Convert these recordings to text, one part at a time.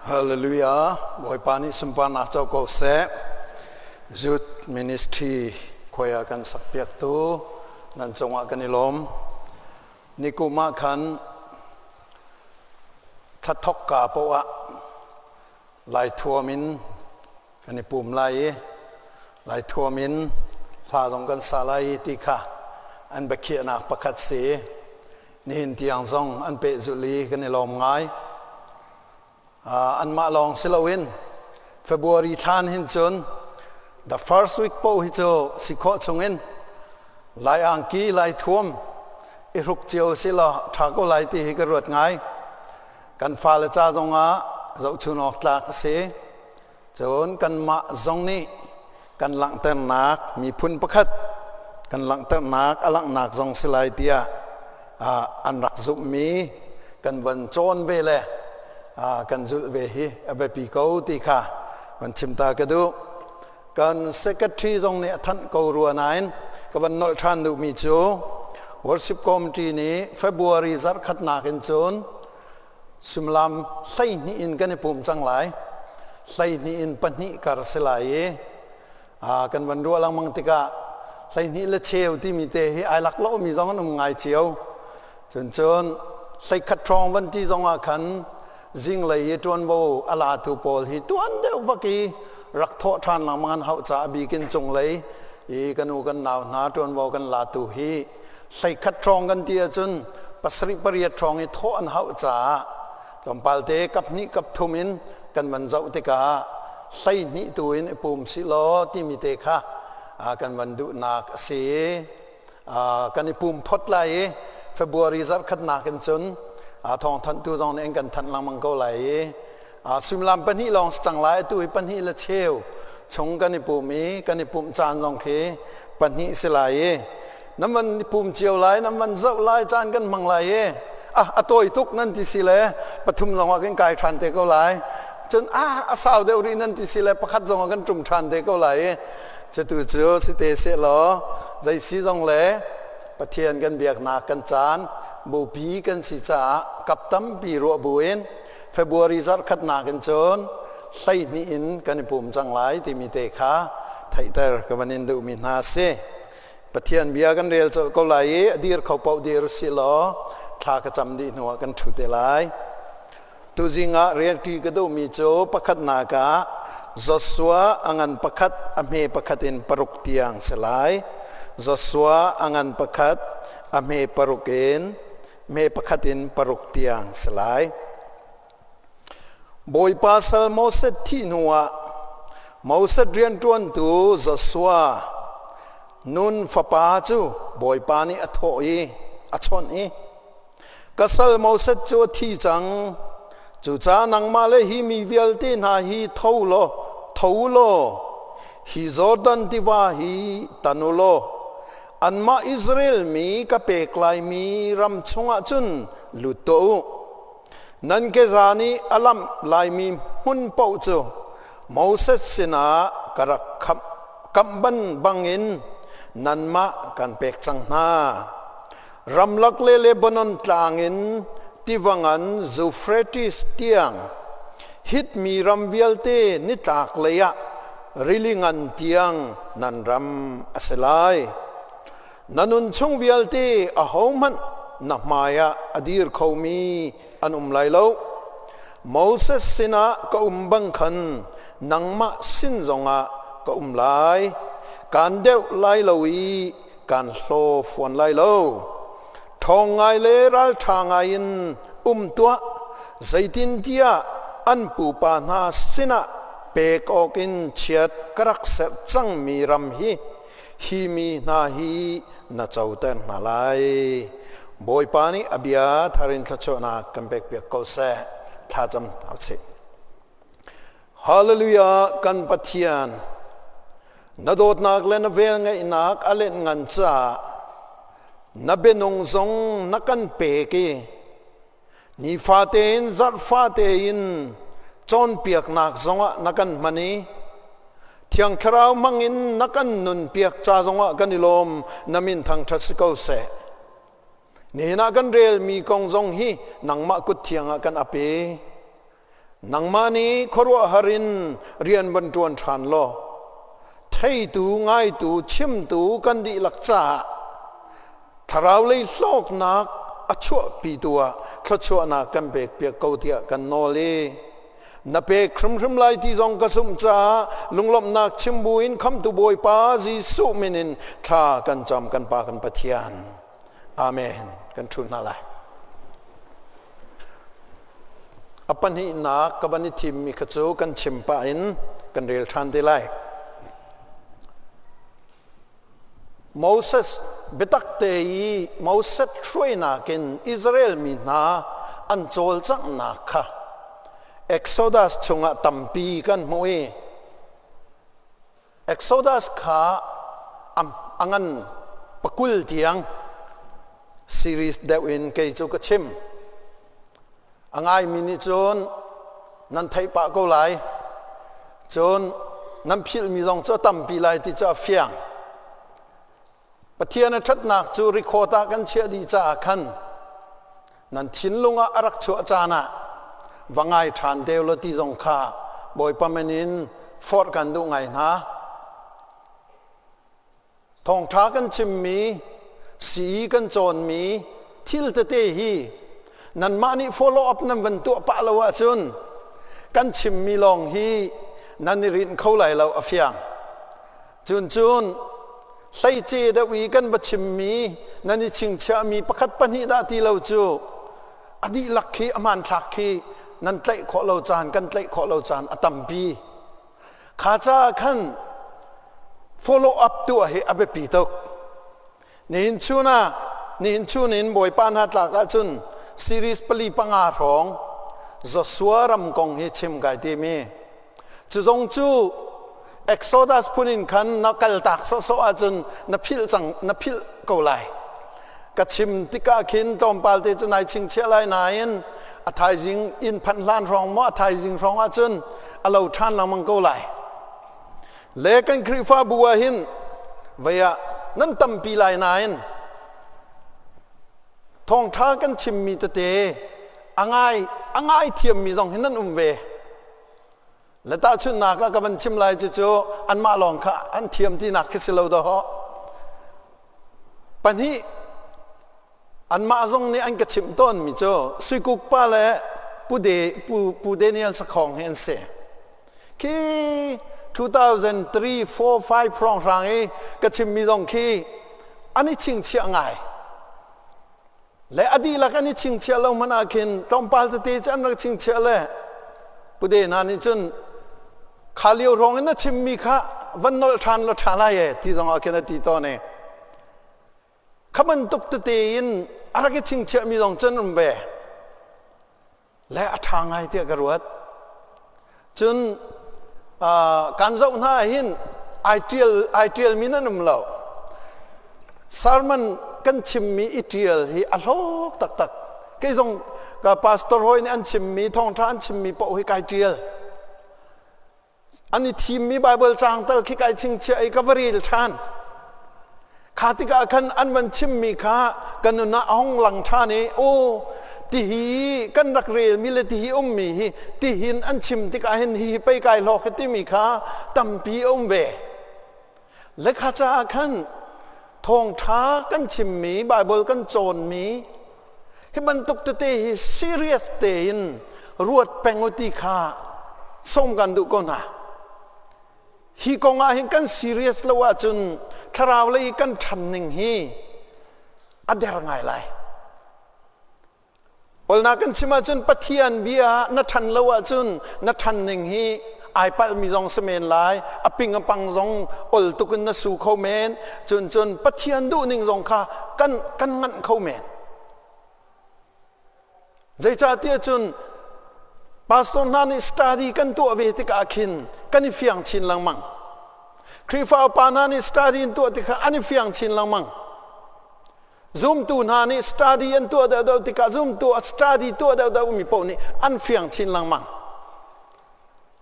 Hallelujah. Bawipa nih sunparnak co ko seh. Youth Ministry khoia kan sakpiaktu nan cungah kan i lawm. Nikum ah khan thathok ka poah Lai thuam in kan i pum lai i Lai thuam in hla zong kan sa lai i ti kha an biakhiahnak pakhat si. Nihin tiang zong an pehzulh i kan i lawm ngai. Anmah lawng si loin February thlan hin cun the first week paoh hi cu si khawh chungin Lai angki, Lai thuam i hruk cio si law ṭha ko lai ti hi ka ruat ngai. Kan fale ca zongah zohchun awk tlak a si. Cun kanmah zong nih kan langhternak miphun pakhat kan langhternak a langhnak zong si lai tiah an rak zumhmi kan van cawn ve le kan zulh ve hi a biapi ko ti kha van chim ta ka duh. Kan secretary zong nih a thanh ko rua nain ka van nolh ṭhan duhmi cu worship committee nih February zarhkhatnak in cun suimilam 12 in kan i pum cang lai. 12 in pahnih kar si lai i kan van ruah lengmang tikah 12 le cheu timi te hi ai lak lomi zong an um ngai cio. Cun cun 11 hrawng van ti zong ah khan zinglei i ṭuanvo a latu pawl hi tuan deuh vak i rak thawh ṭhan lengmang an hauh caah bikin cunglei i kan u kan nau hna ṭuanvo kan latu hi 11 hrawng kan ti ahcun pasarih pariat hrawng i thawh an hauh caah tlawmpal te kap hnih kap thum in kan van zoh tikah 12 tu in i pum si law timi te kha kan van duhnak a si. Kan i pum phot lai i February zarhkhatnak in cun thawngthanhtu zong nih an kan thanh lengmang ko lai i suimilam pahnih lawng si cang lai. Atu hi pahnih le cheu chung kan i pum i kan i pumh caan zong khi pahnih si lai i nan van i pum cio lai, nan van zoh lai, caan kan hmang lai i ah a tawi tuk nan ti si le pathum zong ah kan kai ṭhan te ko lai. Cun ah a sau deuh rih nan ti si le pakhat zong ah kan ṭum ṭhan te ko lai i cutu cu si te sehlaw zei si zong le Pathian kan biaknak kan caan bupi kan si caah kap tampi ruah buin February zarhkhatnak in cun 12 in kan i pum cang lai timi te kha theihter ka van in duhmi hna a si. Pathian bia kan rel colh ko lai i a dir kho paoh dir usih law thla ka cam dih hnuah kan ṭhu te lai. Tuzing ah relṭi ka duhmi cu pakhatnak ah Joshua a ngan pakhat a hme pakhat in paruk tiang si lai. Joshua a ngan pakhat a hme paruk in hme pakhat in paruk tiang si lai. Bawipa sal Moses thih hnuah Moses rianṭuantu Joshua Nun fapa cu Bawipa nih a thawh i a chawnh i, Ka sal Moses cu a thi cang. Cucaah nangmah le hi mi vialte hna hi tho law, tho u law, hi Jordan tiva hi tan u law, anmah Israel mi ka pek laimi ram chungah cun lut tuah u. Nan keza nih a lamh laimi hmun paoh cu Moses sinah ka rak khamh kamh ban bangin nanmah kan pek cang hna. Ramlak le Lebanon tlang in tiva ngan Zufrates tiang Hit mi ram vialte nitlak lei ah rili ngan tiang nan ram a si lai. Na nun chung vialte ahohmanh na hmai ah a dir khomi an um lai lo. Moses sinah ka um bang khan nangmah sin zongah ka um lai. Kaan deuh lai lo i kan hlaw fawn lai lo. Ṭhawng ngai le ralṭha ngai in um tuah, zeitintiah an pupa hna sinah pek awkin chiat ka rak serh cangmi ram hi hi mi hna hi na coter hna lai. Bawipa nih a bia thar in thluachuahnak kan pekpiak ko seh. Thlacam hna usih. Hallelujah kan Pathian na dawtnak le na velngeihnak a lenh ngan caah na bianung zong na kan pek i nifa tein zarhfa tein cawnpiaknak zongah na kan hman i Thiang Thlarau hmangin na kan nunpiak ca zongah kan i lawm na min thangṭhat si ko seh. Nihin ah kan relmi kong zong hi nangmah kut thiang ah kan ap i Nangmah nih khuaruahhar in rian van ṭuan ṭhan law theitu, ngaitu, chimtu kan dihlak caah thlarau lei hlawknak a chuahpitu ah thluachuahnak kan pekpiak ko tiah kan nawl i na pek hrimhrim lai ti zong ka zumh caah lunglawmhnak chim buin khamtu Bawipa Jesuh min in thla kan cam kan Pa kan Pathian. Amen. Kan ṭhu hna lai. A pahnihnak ka van i thimmi kha cu kan chim pah in kan rel ṭhan te lai. Moses biatak te i Moses hruainak in Israel mi hna an cawlcanghnak kha Exodus chungah tampi kan hmuh i Exodus kha a ngan pakul tiang series deuh in kei cu ka chim. A ngaimi nih cun nan theih pah ko lai. Cun nan philhmi zong cu a tampi lai ti cu a fiang. Pathian a ṭhatnak cu record ah kan chiah dih caah khan nan thinlung ah a rak chuah caan ah va ngai ṭhan deu law ti zong kha Bawipa min in forh kan duh ngai hna. Thawngṭha kan chimmi, sii kan cawnmi thil tete hi nanmah nih follow up nan van tuah pah lo ahcun kan chimmi lawng hi nan i rinh kho lai lo a fiang. Cun cun hleice deuh i kan va chimmi nan i chingchiahmi pakhat pahnih dah ti lo cu a dihlak khi a hmanthlak khi nan tlaih khawh lo caan kan tlaih khawh lo caan a tampi. Kha caah khan follow up tuah hi a biapi tuk. Nihin chun ah nihin chun in Bawipa hna tlak ahcun series pali panga hrawng Joshua ram kong hi chim kai timi. Cu zong cu Exodus phun in khan na kaltak sawhsawh ahcun na philh cang na philh ko lai. Ka chim tikah khin tlawmpal te cu nai chingchiah lai nain a thaizing inn phanh hlan hrawng maw a thaizing hrawng ahcun a lo ṭhan lengmang ko lai. Le kan Khrihfabu ah hin vei ah nan tampi lai nain thawngṭha kan chimmi tete a ngai a ngai thiammi zong hi nan um ve. Le tahchunhnak ah ka van chim lai cucu anmah lawng kha an thiam tinak khi si lo dawh. Pahnih anmah zong nih an ka chimh tawnmi cu Suikuk pa le Pu, De, Pu, Pu Daniel Sakhong hi an si. Khi 2003, 4, 5 hrawnghrang i ka chimmi zong khi an i chingchiah ngai. Le a dihlak an i chingchiah lo hmanh ah khin tlawmpal tete cu an rak chingchiah le pude hna nih cun kha lio hrawng in na chimmi kha van nolh ṭhan law ṭha lai e ti zong ah khin a ti tawn i kha bantuk tete in A rak i chingchiahmi zong cun um ve. Le a ṭha ngai tiah ka ruat. Cun kan zoh hna hin ai ṭial ai ṭialmi nan um lo. Sermon kan chimmi i ṭial hi a hlawk taktak. Kei zong ka pastor hawi nih an chimmi thawngṭha an chimmi paoh hi kai ṭial. An i thimmi Baibal caang tal khi kai chingchiah i ka va rel ṭhan. Kha tikah khan an van chimmi kha ka nun ah a hung lang ṭhan i aw tihi kan rak relmi le tihi ummi hi tihin an chim tikah hin hihi pei kai hlawk hi timi kha tampi a um ve. Le kha caah khan thawngṭha kan chimmi Baibal kan cawnmi hi bantuk tete hi serious tein ruat peng u ti kha sawm kan duh ko hna. Hi kong ah hin kan serious lo ahcun thlarau lei kan ṭhan ning hi a der ngai lai. Olnak kan chim ahcun Pathian bia na ṭhan lo ahcun na ṭhan ning hi ai palhmi zong si men lai, a ping a pang zong ol tuk in na su kho men, cun cun Pathian duhning zong kha kan kan nganh kho men. Zeicahtiah cun pastor hna nih study kan tuah ve tikah khin kan i fiang chin lengmang. Khrihfa upa hna nih study in tuah tikah an i fiang chin lengmang. Zumtu hna nih study an tuah deuhdeuh tikah zumtu a study tuah deuhdeuh mi paoh nih an fiang chin lengmang.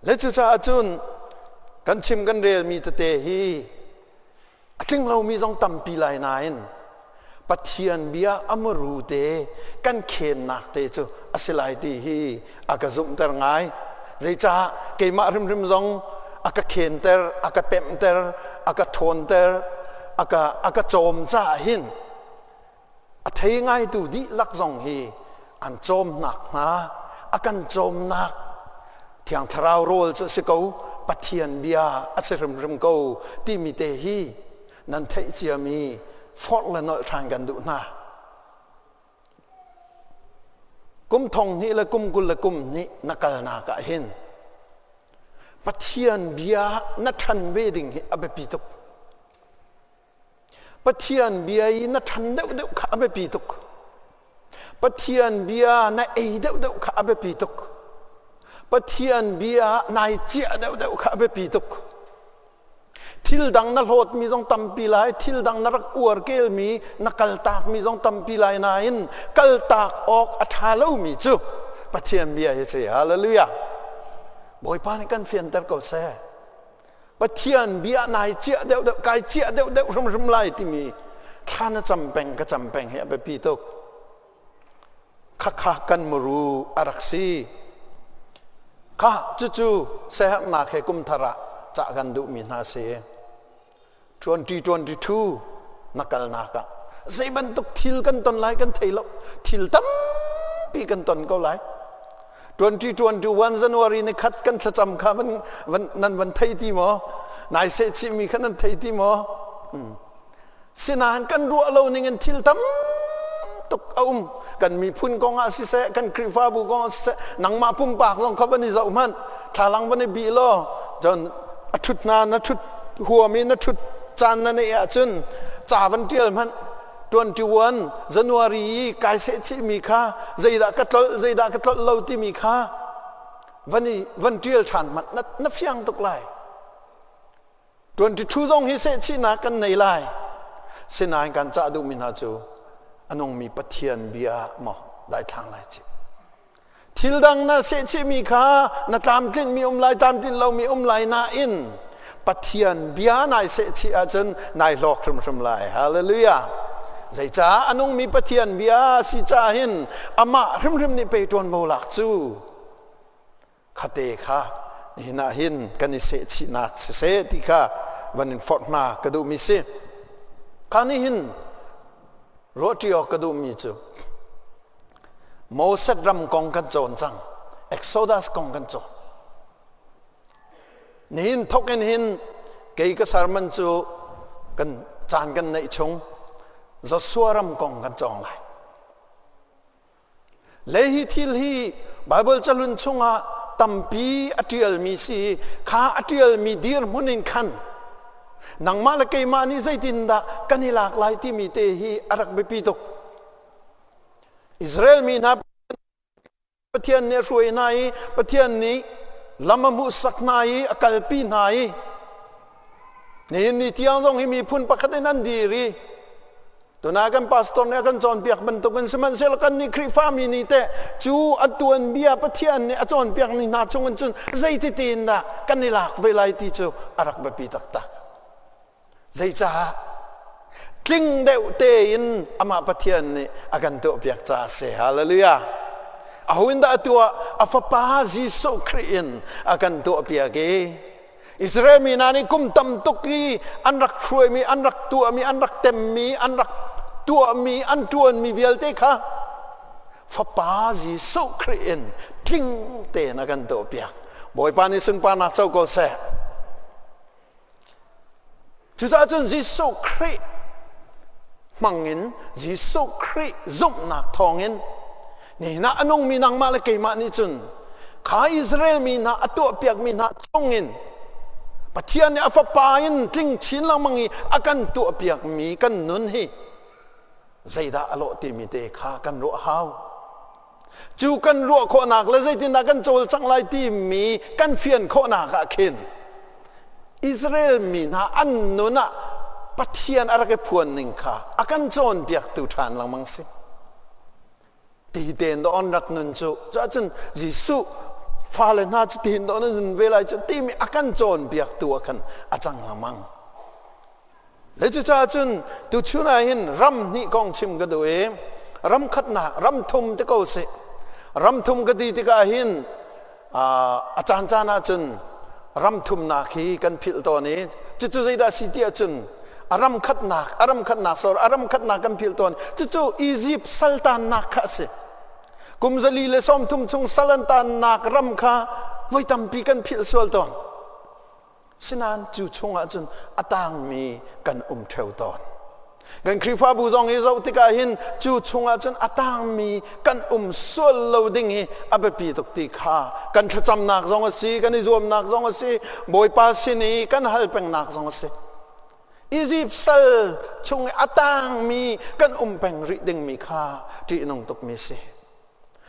Le cucaah cun kan chim kan relmi tete hi a tling lomi zong tampi lai nain Pathian bia a muru te kan khennak te cu a si lai ti hi a ka zumhter ngai. Zeicah keimah hrimhrim zong a ka khenter, a ka pemhter, a ka ṭhawnter, a ka, a ka cawm caah hin a thei ngaitu dihlak zong hi an cawmnak hna, a kan cawmnak Thiang Thlarau rawl cu a si ko, Pathian bia a si hrimhrim ko timi te hi nan theih ciami forh le nolh ṭhan kan duh hna. Kum thong hnih le kum 20 le kum hnih na kalnak ah hin Pathian bia na ṭhan ve ding hi a biapi tuk. Pathian bia i na ṭhan deuhdeuh kha a biapi tuk. Pathian bia na ei deuhdeuh kha a biapi tuk. Pathian bia nai ciah deuhdeuh kha a biapi tuk. Thil dang na hlawtmi zong tampi lai, thil dang na rak uar kelmi, na kaltakmi zong tampi lai nain kaltak awk a ṭha lomi cu Pathian bia hi si. Hallelujah. Bawipa nih kan fianter ko seh. Pathian bia nai ciah deuhdeuh, kai ciah deuhdeuh hrimhrim lai timi thla na cam peng ka cam peng hi a biapi tuk. Khakha kan muru a rak si. Kha cucu siaherhnak he kum thar ah cah kan duhmi hna si. 2022 na kalnak ah zei bantuk thil kan ton lai kan thei lo. Thil tampi kan ton ko lai. 2021 January ni khat kan thlacam kha van, van, nan van thei ti maw? Nai seh chihmi kha nan thei ti maw? Hmm. Sinain kan ruah lo ning in thil tam tuk a um. Kan miphun kong ah siseh, kan Khrihfabu kong ah siseh, nangmah pumpak zong kha van i zoh hmanh, thlalang van i bih law, cun a ṭhut hna na ṭhut huam i na ṭhut caan na neih ahcun ca van ṭial hmanh 21 January i kai seh chihmi kha zeidah ka tlolh zeidah ka tlolh lo timi kha van i van ṭial ṭhan hmanh na, na fiang tuk lai. 22 zong hi sehchihnak kan nei lai. Sinain kan cah duhmi hna cu a nungmi Pathian bia maw daithlang lai ci. Thil dang na sehchihmi kha na tlamtlinhmi um lai, tlamtlinh lomi um lai nain Pathian bia nai sehchih ahcun nai hlawk hrimhrim lai. Hallelujah. Zeicah a nungmi Pathian bia si caah hin amah hrimhrim nih pe ṭuanvo lak cu khate kha nihin ah hin kan i sehchihnak siseh ti kha van in forh hna ka duhmi si. Kha nih hin ruahṭi awk ka duhmi cu Moses ram kong kan cawn cang. Exodus kong kan cawn. Nihin thok in hin kei ka sermon cu kan caan kan neih chung Joshua ram kong kan cawng lai. Le hi thil hi Baibal cahlun chungah tampi a ṭialmi si kha a ṭialmi dirhmun in khan nangmah le keimah nih zeitindah kan i lak lai timi te hi a rak biapi tuk. Israel mi hna Pathian nih a hruai hna i Pathian nih lam a hmuhsak hna i a kalpi hna i nihin ni tiang zong hi miphun pakhat in an dir i tunai kan pastor nih a kan cawnpiak bantukin sihmanhsehlaw kan nih Khrihfami nih teh cu a tuanbia Pathian nih a cawnpiakmi hna chungin cun zeiti tein dah kan i lak ve lai ti cu a rak biapi taktak. Zeicah? Tling deuh tein amah Pathian nih a kan tuahpiak caah a si. Hallelujah. Aho in dah a tuah? A fapa Jesuh Khrih in a kan tuahpiak i Israel mi hna nih kum tam tuk i an rak hruaimi, an rak tuahmi, an rak temmi, an rak tuahmi, an ṭuanmi vialte kha fapa Jesuh Khrih in tling tein a kan tuahpiak. Bawipa nih sunparnak co ko seh. Cucaah cun Jesuh Khrih hmangin Jesuh Khrih zumhnak thawngin nihin ah a nungmi nangmah le keimah nih cun kha Israel mi hna a tuahpiakmi hna chungin Pathian nih a Fapa in tling chin lengmang i a kan tuahpiakmi kan nun hi zeidah a lawh timi te kha kan ruah hau. Cu kan ruah khawhnak le zeitindah kan cawlcangh lai timi kan fian khawhnak ah khin Israel mi hna an nun ah Pathian a rak i phuan ning kha a kan cawnpiaktu ṭhan lengmang si. Ti tein dawh an rak nun cu cuahcun Jesuh fale hna cu tihin dawh nan nun ve lai cu timi a kan cawnpiaktu ah khan a cang lengmang. Le cucaah cun tuchun ah hin ram hnih kong chim ka duh i ram khatnak ram thum ti ko sih. Ram thum ka ti tikah hin a caan caan ah cun ram thumnak hi kan philh tawn i cucu zeidah si ti ahcun a ram khatnak a ram khatnak sorry a ram khatnak kan philh tawn cucu Egypt saltannak kha a si. Kum 130 chung sal an tannak ram kha voi tampi kan philh sual tawn. Sinain cu chungah cun a tangmi kan um ṭheo tawn. Kan Khrihfabu zong hi zoh tikah hin cu chungah cun a tangmi kan um sual lo ding hi a biapi tuk ti kha kan thlacamnak zong a si, kan i zuamnak zong a si, Bawipa sin i kan hal pengnak zong a si. Egypt sal chung i a tangmi kan um peng rih dingmi kha ṭihnung tukmi si.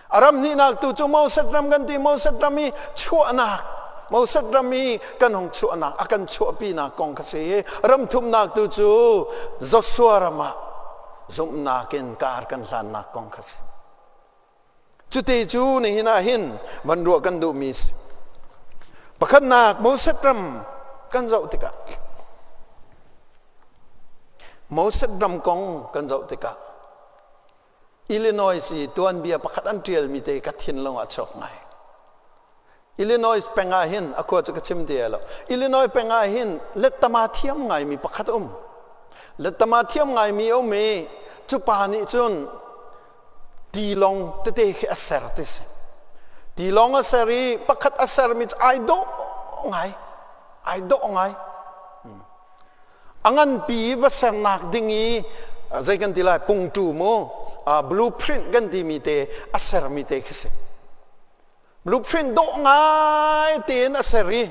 A ram hnihnak tu cu Moses ram kan ti. Moses ram i chuahnak, Moses ram i kan hung chuahnak, a kan chuahpinak kong kha si. Ram thumnak tu cu Joshua ram ah zumhnak in kar kan hlannak kong kha si. Cuti cu nihin ah hin van ruah kan duhmi si. Pakhatnak Moses ram kan zoh tikah Moses ram kong kan zoh tikah Illinois i tuanbia pakhat an ṭialmi te ka thinlung ah chuak ngai. Illinois peng ah hin a khua cu ka chim ti lo. Illinois peng ah hin lettama thiam ngaimi pakhat um. Lettama thiam ngaimi a um i cu pa nih cun tilawng tete khi a ser ti si. Tilawng a ser i pakhat a sermi cu ai dawh ngai. Ai dawh ngai. A nganpi va sernak ding i zei kan ti lai pungtu mu blueprint kan timi te a sermi te khi si. Blueprint dawh ngai tein a ser i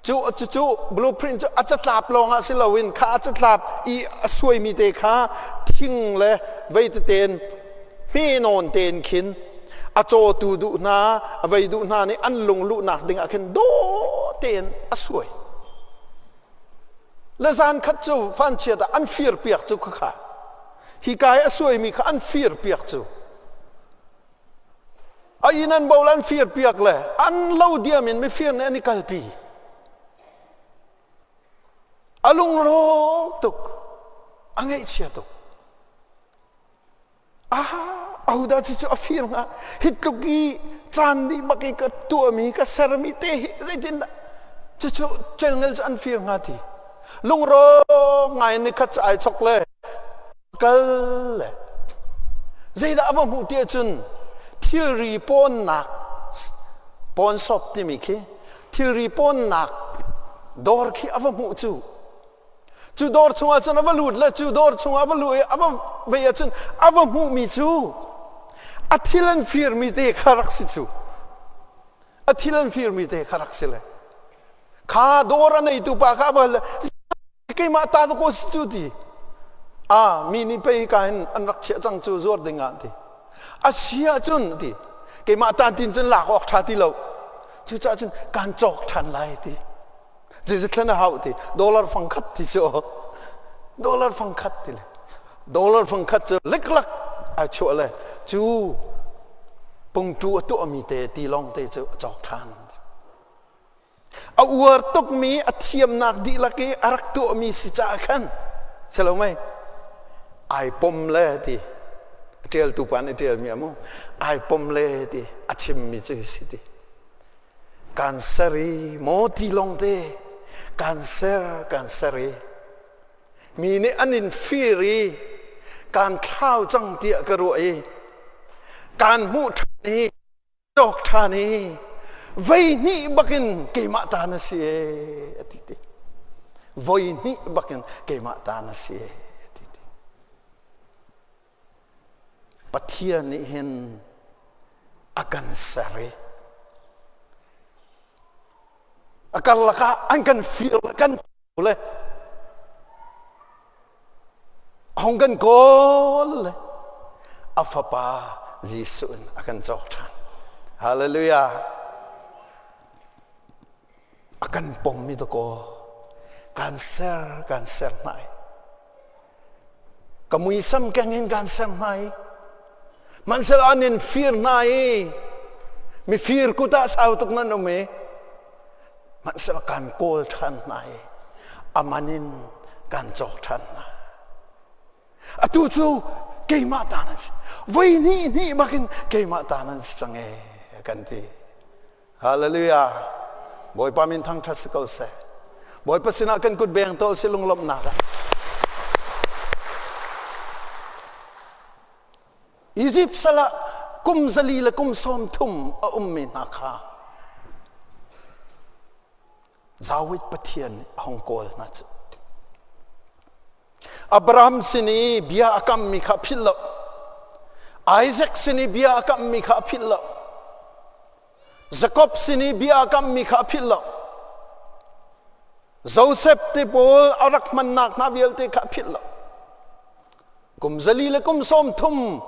cu cu blueprint cu a catlap lawng ah si loin kha a catlap i a suaimi te kha thing le vei tein hme nawn tein khin a cawtu duh hna a vei duh hna nih an lung luhnak ding ah khin dawh tein a suai. Le zan khat cu vanchiat ah an fir piak cu khakha hi kai a suaimi kha an fir piak cu a inn an bo an fir piak le an lo diam in mifir nih an i kalpi a lungrawk tuk a ngaihchia tuk Ahodah cucu a fir hnga? Hi tluk i caan dih bak i ka tuahmi, ka sermi te hi zeitindah cucu celngel cu an fir hnga ti. Lungrawk ngai in nikhat cu ai chok le kal le zeidah a va hmuh ti ahcun thilri pawnnak pawn shop timi khi thilri pawnnak dawr khi a va hmuh cu Cu dawr chungah cun a va lut le cu dawr chungah a va luh i a va vei ahcun a va hmuhmi cu a thil an firmi te kha rak si cu. A thil an firmi te kha rak si le. Kha dawr a neitu pa kha a va le keimah ta ko si cu ti. A mi nih pei ka hin an rak chiah cang cu zuar ding ah ti. A si ahcun ti keimah ta tin cun lak awk ṭha ti lo. Cucaah cun kaan cawk ṭhan lai ti. Zeizat thlen a hau ti. Dollar fang khat ti si aw. Dollar fang khat ti le. Dollar fang khat cu liklak ai chuah le cu pungtu a tuahmi te ti lawng te cu a cawk ṭhan. A uar tukmi a thiamnak dihlak i a rak tuahmi si caah khan si lo mei ai pom le ti a ṭialtu pa nih ṭialmi a mu ai pom le ti a chimmi cu hi si ti kan ser i maw ti lawng te kan ser kan ser i mi nih an in fir i kan thlau cang tiah ka ruah i kan hmuh ṭhan i cawk ṭhan i voi hnih bakin keimah ta na si e a ti ti. Voi hnih bakin keimah ta na si e a ti ti. Pathian nih hin a kan ser i a karlak ah an kan fir kan le Hong kan kawl le a fapa Jesuh in a kan cawk ṭhan. Hallelujah. A kan pommi dakaw kan ser kan ser hna i ka muisam keng in kan ser hna i hmanhsehlaw an in fir hna i mifir kut ah sau tuk nan um i hmanhsehlaw kan kawl ṭhan hna i a man in kan cawk ṭhan hna. Atu cu keimah ta nan si. Voi hnih hnih bakin keimah ta nan si cang e kan ti. Hallelujah. Bawipa min thangṭhat si ko seh. Bawipa sinah kan kut beng tawl si lunglawmhnak ah. Izipt sal ah kum 430 le kum 30 a ummi hna kha Zawit Pathian nih a hung kawl hna cu. Abraham sin i bia a kammi kha a philh lo. Isaac sin i bia a kammi kha a philh lo. Jakob sin i bia a kammi kha a philh lo. Joseph te pawl a rak hmannak hna vialte kha a philh lo. Kum 40 le kum 30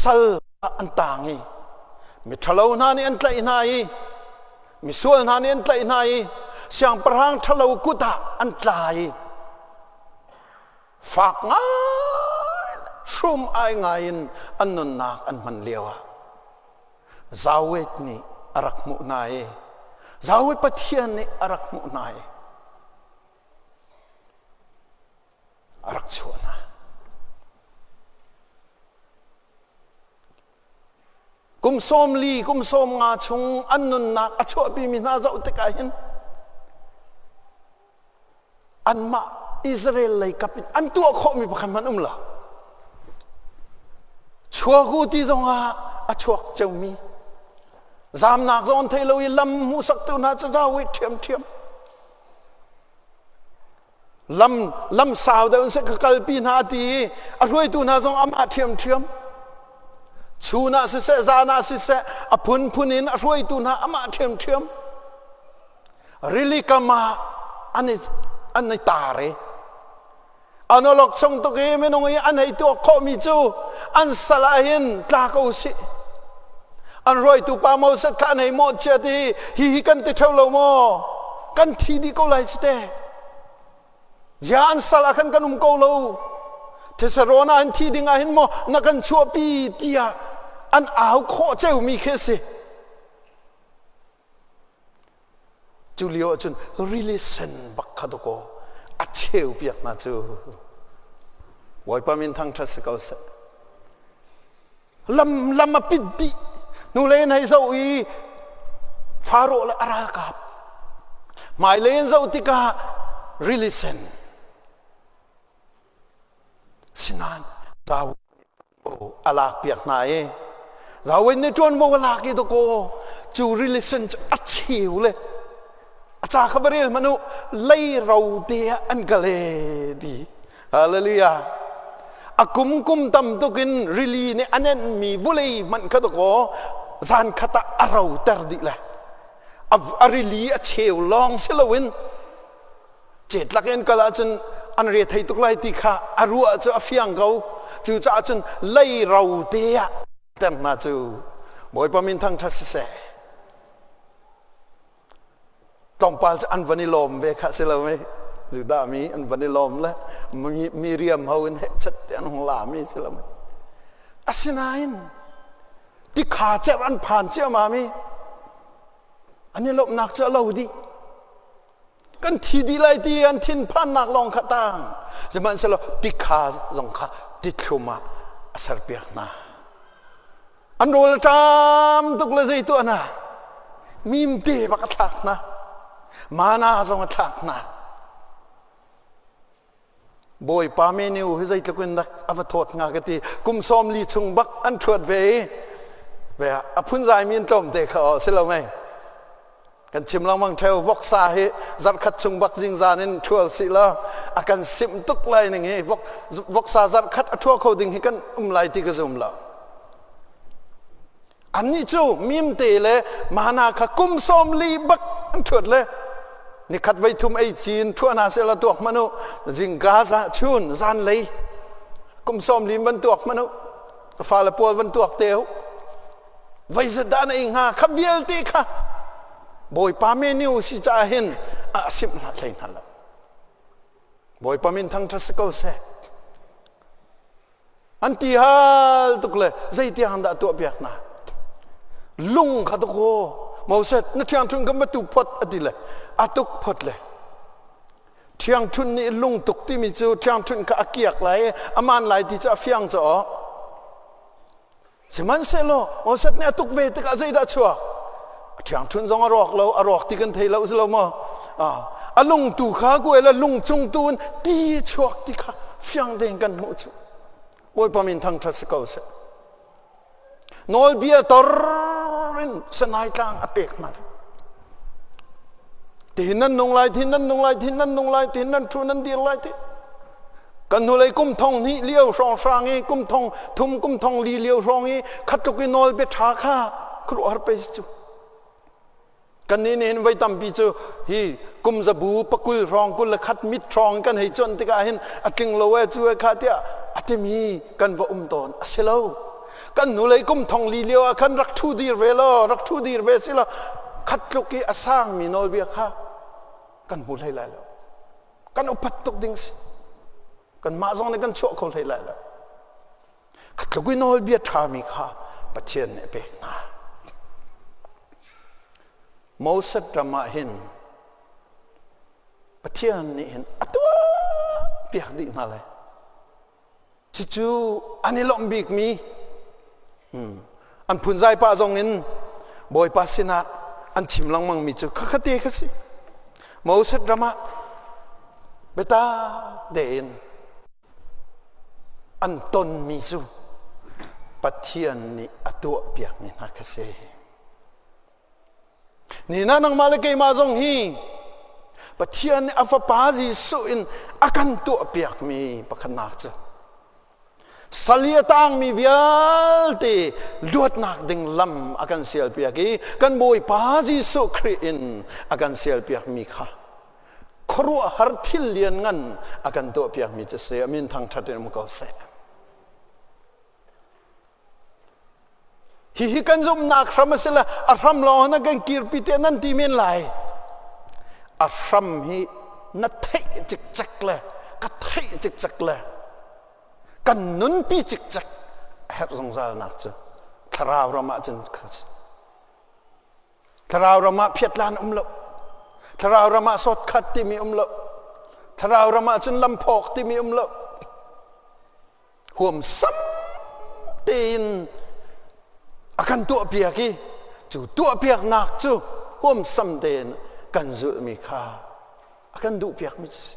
sal an tang i miṭhalo hna nih an tlaih hna i misual hna nih an tlaih hna i siangpahrang ṭhalo kut ah an tla i fak ngai hrum ai ngai in an nunnak an hman lio ah Zawet nih a rak hmuh hna i Zawet Pathian nih a rak hmuh hna i a rak chuah hna. Kum 40, kum 50 chung an nunnak a chuahpimi hna zoh tikah hin anmah Israel lei kap in an tuah khawhmi pakhat hmanh um lo. Chuak u ti zongah a chuak ceumi zamnak zong an thei lo i lam hmuhsaktu hna cu zawi ṭhiamṭhiam. Lam lam sau deuh in seh ka kalpi hna ti i a hruaitu hna zong amah ṭhiamṭhiam. Chun ah siseh, zan ah siseh, a phunphun in a hruaitu hna amah ṭhiamṭhiam. Rili kam ah an i, an i tar i an awlok chung tuk i minung i an hei tuak khawhmi cu an sal ah hin tla ko sih. An hruaitu pa Moses kha an hei mawhchiat i hi hi kan ti ṭheo lo maw? Kan thi dih ko lai si te. Zia an sal ah khan kan um ko lo. Thesarawn ah hin thi ding ah hin maw na kan chuahpi tiah an au khawh ceumi khi a si. Cu lio ahcun rili sen bak kha dawkaw a cheu piak hna cu. Bawipa min thangṭhat si ko seh. Lam lam a pit dih. Hnulei in hei zoh i Faro le a ralkap. Hmailei in zoh tikah rili sen. Sinain David a lakpiak hna i David nih ṭuanvo a lak i dawkaw cu rili sen cu a cheu le a ca kha va rel hmanh u lei ro te ah an kal e ti hallelujah a kum kum tam tuk in rili nih a nenhmi vulei hmanh kha dawkaw zan khat ah a roter dih le a rili a cheu lawng si loin Cetlak in kal ahcun an re thei tuk lai ti kha a ruah cu a fiang ko. Cucaah cun lei ro te ah. ter hna cu. Bawipa min thangṭhat siseh. Tlawmpal cu an van i lawm ve kha si lo mei? Judah mi an van i lawm le Miriam ho in hehchet te an hung la mi si lo mei? Asinain tikha cerh an phan ciammam i an i lawmhnak cu a lo dih. Kan thi dih lai ti an thinphannak lawng kha tang. Sihmanhsehlaw tikha zong kha tithlum ah a serpiak hna. An rawl a ṭam tuk le zei tuah hna? Mimte bak a thlak hna. Mana zong a thlak hna. Bawipa menu hi zeitluk in dak a va thawt hnga ka ti. Kum 40 chung bak an ṭhuat ve i ve a phunzai mi an tlawm te kha aw si lo mei. Kan chim lengmang theo voksa hi zarhkhat chung bak zingzan in ṭhual si law a kan simh tuk lai ning hi voksa zarhkhat a ṭhua kho ding hi kan um lai ti ka zum lo. Annih cu mimte le mana kha kum 40 bak an ṭhuat le nikhat voi thum ei cin ṭhua hna seh law tuak hmanh u zingka za chun zanlei kum 40 van tuak hmanh u ka fale pawl van tuak te u voi zat dah na ei hnga kha vialte kha Bawipa menu si caah hin a simh hna hlei hna lo. Bawipa min thangṭhat si ko seh. An ti hal tuk le zeitiang dah tuah piak hna. Lung kha tuk aw Moses na ṭhiangṭhun kan va tu phot a ti le a tuk phot le ṭhiangṭhun nih lung tuk timi cu ṭhiangṭhun kha a kiak lai i aman lai ti cu a fiang caw Sihmanhsehlaw Moses nih a tuk ve tikah zeidah a chuak? A ṭhiangṭhunh zong a rawk lo, a rawk ti kan thei lo si lo maw? A lung tu kha kuai le lung cung tu in ti chuak ti kha fiang tein kan hmuh cu. Bawipa min thangṭhat si ko seh. Nawlbia tor in Sinai tlang a pek hna. Tihin nan nung lai, tihin nan nung lai, tihin nan nung lai, tihin nan ṭhu nan dir lai ti. Kan hnulei kum thong hnih lio hrawnghrang i kum thong thum kum thong li lio hrawng i khatluk i nawl bia ṭha kha khuaruahhar pei si cu. Kannih nih hin voi tampi cu hi kum zabu pakul hrawng 21 mit hrawng kan hei cuanh tikah hin a tling lo e cu e kha tiah a timi kan va um tawn a si lo. Kan hnulei kum thong li lio ah khan rak ṭhu dir ve law rak ṭhu dir ve si law khat tluk i a sangmi nawlbia kha kan hmu hlei lai lo. Kan upat tuk ding si. Kanmah zong nih kan chuah kho hlei lai lo. Kha tluk i nawlbia ṭhami kha Pathian nih a pek hna. Moses ram ah hin Pathian nih hin a tuah piak dih hna lai. Cucu an i lawmh bikmi an phunzai pah zong in Bawipa sinah an chim lengmangmi cu khakha kha si. Moses ram ah biatak tein an tonmi cu Pathian nih a tuahpiakmi hna kha si. Nina nangmah le keimah zong hi Pathian nih a fapa Jesuh in a kan tuahpiakmi pakhatnak cu sal i a tangmi vialte luatnak ding lam a kan sialpiak i kan Bawipa Jesuh Khrih in a kan sialpiakmi kha khuaruahhar thil lianngan a kan tuahpiakmi cu si. A min thangṭhat in um ko seh. Hihi kan zumhnak hram a si le a hram lawng na kan kirpi tiah nan ti men lai. A hram hi na theih cikcek le ka theih cikcek le kan nunpi cikcek a herh zungzal nak cu thlarau ram ah cun thlarau ram ah phiatlan um lo thlarau ram ah sawtkhat timi um lo thlarau ram ah cun lamphawk timi um lo huamsam tein a kan tuahpiak i cu tuahpiaknak cu huamsam tein kan zulhmi kha a kan duhpiakmi cu si.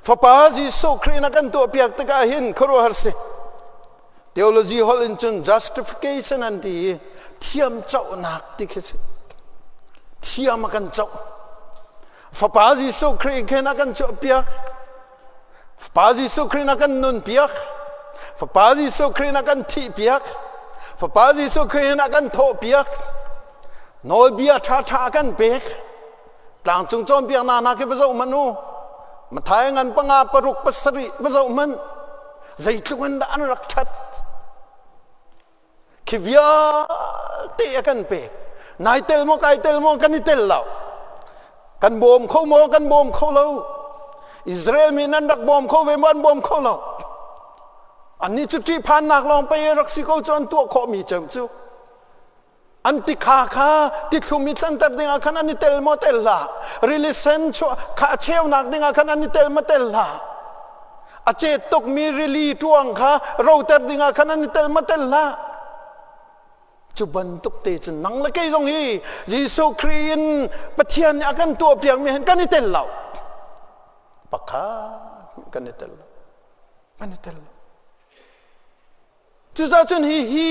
Fapa Jesuh Khrih na kan tuahpiak tikah hin khuaruahhar si. Theology holh in cun justification an ti i thiam cohnak ti khi si. Thiam a kan coh. Fapa Jesuh Khrih khin a kan chuahpiak. Fapa Jesuh Khrih na kan nunpiak. Fapa Jesuh Khrih na kan thihpiak. Fapa Jesuh Khrih na kan thawhpiak. Nawlbia ṭhaṭha a kan pek. Tlangcung cawnpiaknak hna khi va zoh hmanh u. Mathai ngan panga paruk pasarih va zoh hmanh. Zeitluk in dah an rak ṭhat. Khi vialte a kan pek. Nai tel maw kai tel maw kan i tel lo. Kan bawm kho maw kan bawm kho lo. Israel mi nan rak bawm kho ve maw an bawm kho lo. Annih cu ṭihphannak lawng pei rak si ko cu an tuah khawhmi ceu cu. An tikha kha tithlum i tlanter dingah khan an i tel maw tel hlah. Rili sen kha a cheunak dingah khan an i tel maw tel hlah. A cet tukmi rili ṭuang kha roter dingah khan an i tel maw tel hlah. Cu bantuk te cun nang le kei zong hi Jesuh Khrih in Pathian nih a kan tuahpiakmi hin kan i tel lo. Pakhat kan i tel lo. Kan i tel lo. Cucaah cun hi hi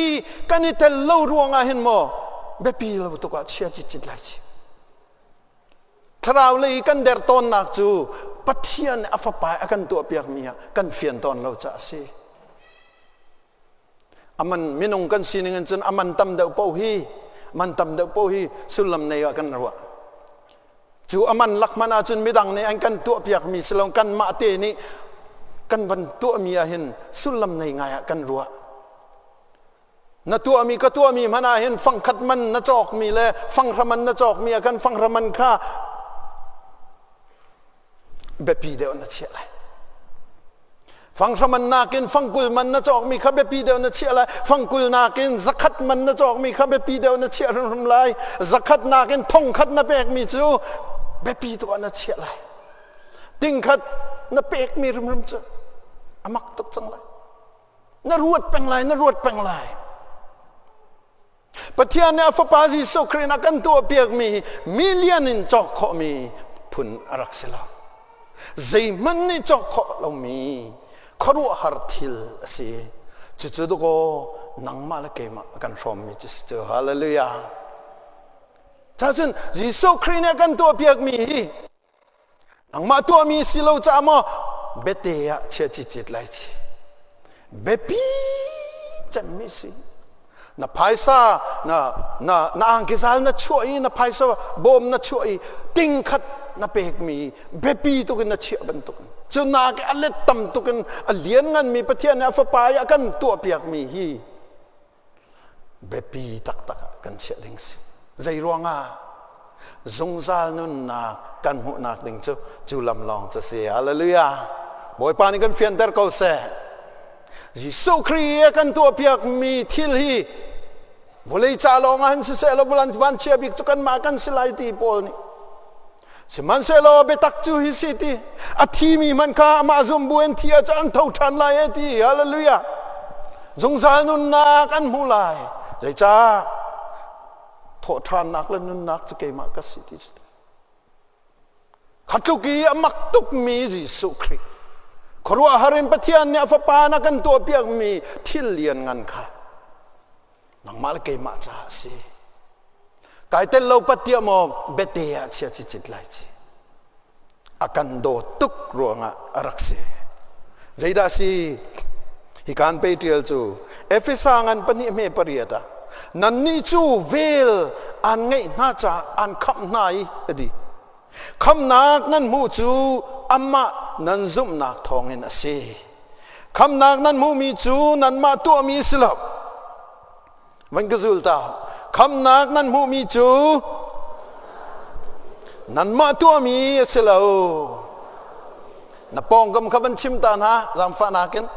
kan i tel lo ruangah hin maw biapi lo tuk ah chia citcit lai chi. Thlarau lei kan der tawnnak cu Pathian a fapa a kan tuahpiakmi ah kan fian tawn lo caah a si. Aman minung kan sining in cun aman tam deuh paoh hi man tam deuh paoh hi sullam nei ah kan ruah. Cu aman lak hmanh ahcun midang nih an kan tuahpiakmi si lo kanmah te nih kan van tuahmi ah hin sullam nei ngai ah kan ruah. Na tuahmi ka tuahmi hmanh ah hin fangkhat man na cawkmi le fanghra man na cawkmi ah kan fanghra man kha biapi deuh na chiah lai. Fanghra man nakin fangkul man na cawkmi kha biapi deuh na chiah lai. Fangkul nakin zakhat man na cawkmi kha biapi deuh na chiah hrimhrim lai. Zakhat nakin thongkhat na pekmi cu biapi tuk ah na chiah lai. Tingkhat na pekmi hrimhrim cu a mak tuk cang lai. Na ruat peng lai, na ruat peng lai. Pathian nih a fapa Jesuh Khrih in a kan tuahpiakmi hi million in cawk khawhmi phun a rak si lo. Zeihmanh nih cawk khawh lomi khuaruahhar thil a si. Cucu dakaw nangmah le keimah a kan hrawmmi cu si cu. Hallelujah. Cacun Jesuh Khrih nih a kan tuahpiakmi hi Nangmah tuahmi si lo caah maw biate ah chia cicit lai ci. Biapi cemmi si. Na phaisa na na na angkizal na chuah i na phaisa bawm na chuah i tingkhat na pekmi biapi tukin na chiah bantuk cu nak a let tam tukin a lian nganmi Pathian nih a fapa i a kan tuahpiakmi hi biapi taktak ah kan chiah ding si. Zei ruangah? Zungzal nunnak kan hmuhnak ding cu cu lam lawng cu si. Hallelujah. Bawipa nih kan fianter ko seh. Jesuh Khrih a kan tuahpiakmi thil hi vawlei ca lawng ah hin siseh law vulan vanchia bik cu kanmah kan si lai ti Paul nih sihmanhsehlaw biatak cu hi si ti a thimi hmanh kha amah zum bu in thi ah cun an tho ṭhan lai e ti hallelujah zungzal nunnak an hmu lai zeicah thawhṭhannak le nunnak cu keimah ka si ti kha tluk i a mak tukmi Jesuh Khrih khuaruahhar in Pathian nih a fapa na kan tuahpiakmi thil lian ngan kha nangmah le keimah caah a si kai tel lo pat tiah maw bete ah chia cicit lai ci a kan daw tuk ruangah a rak si zeidah si hi kan pe tial cu Efesa ngan pahnih hme pariat ah nannih cu vel an ngeih hna caah an khamh hna i a di khamnak nan hmuh cu amah nan zumhnak thawngin a si Khamnak nan hmuhmi cu nanmah tuahmi si lo. Van ka zul ta. Khamnak nan hmuhmi cu nanmah tuahmi a si lo. Na pawngkam kha van chim ta hna zaangfahnak in.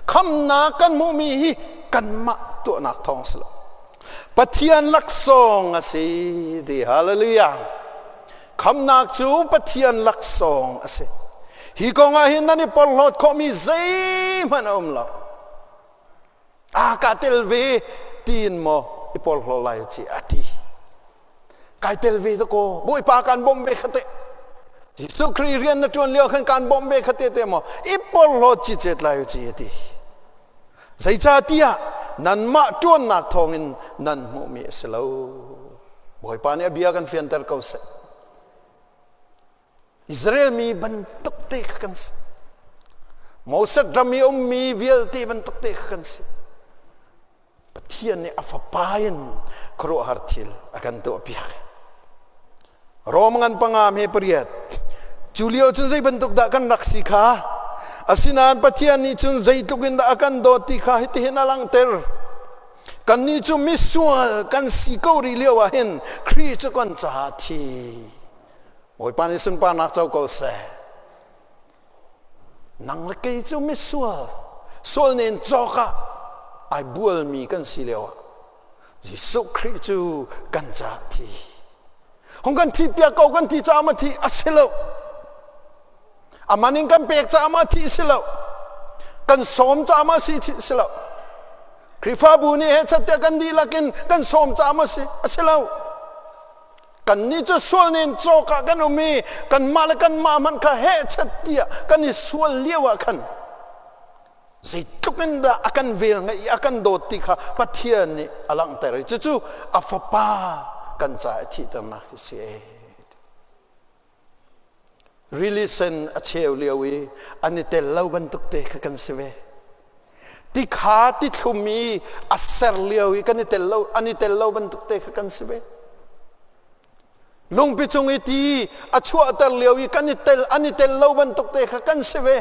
Khamnak kan hmuhmi hi kanmah tuahnak thawng si lo. Pathian laksawng a si ti hallelujah. Khamnak cu Pathian laksawng a si. Hi kong ah hin nan i porhlawt khawhmi zeihmanh a um lo. A ka tel ve tiin maw i porhlaw lai ci a ti. Kai tel ve dakaw Bawipa kan bawmh ve kha teh. Jesuh Khrih rian na ṭuan lio khan kan bawmh ve kha te te maw i porhlawt ci cet lai ci a ti. Zeicahtiah nanmah ṭuannak thawngin nan hmuhmi a si lo. Bawipa nih a bia kan fianter ko seh. Israel mi bantuk te kha kan si. Moses ram i ummi vialte bantuk te kha kan si. Pathian nih a fapa in khuaruahhar thil a kan tuahpiak. Rom ngan panga me pariat. Cu lio cun zei bantuk dah kan rak si kha? Asinain Pathian nih cun zeitluk in dah a kan dawt ti kha hitihin a langhter. Kannih cu misual kan si ko rih lio ah hin Khrih cu kan caah thi. Bawipa nih sunparnak co ko seh. Nang le kei cu misual, sual nen cawk ah ai bualmi kan si lio ah Jesuh Khrih cu kan caah thi. Hung kan thi piak ko kan ti caah ma thi a si lo. Aman in kan pek caah ma thi si lo. Kan sawm caah ma si si lo. Khrihfabu nih he chat kan dihlak in kan sawm caah ma si a si lo. Kannih cu sual nen cawk ah kan um i kanmah le kanmah hmanh kha hehchat tiah kan i sual lio ah khan zeitluk in dah a kan vel ngeih i a kan dawt ti kha Pathian nih a langhter i cucu a fapa kan caah i thihternak hi si. Rili sen a cheu lio i an i tel lo bantuk te kha kan si ve. Ti kha ti thlum i a ser lio i kan i tel lo an i tel lo bantuk te kha kan si ve. Lungpi cung i ti a chuahter lio i kan i tel an i tel lo bantuk te kha kan si ve.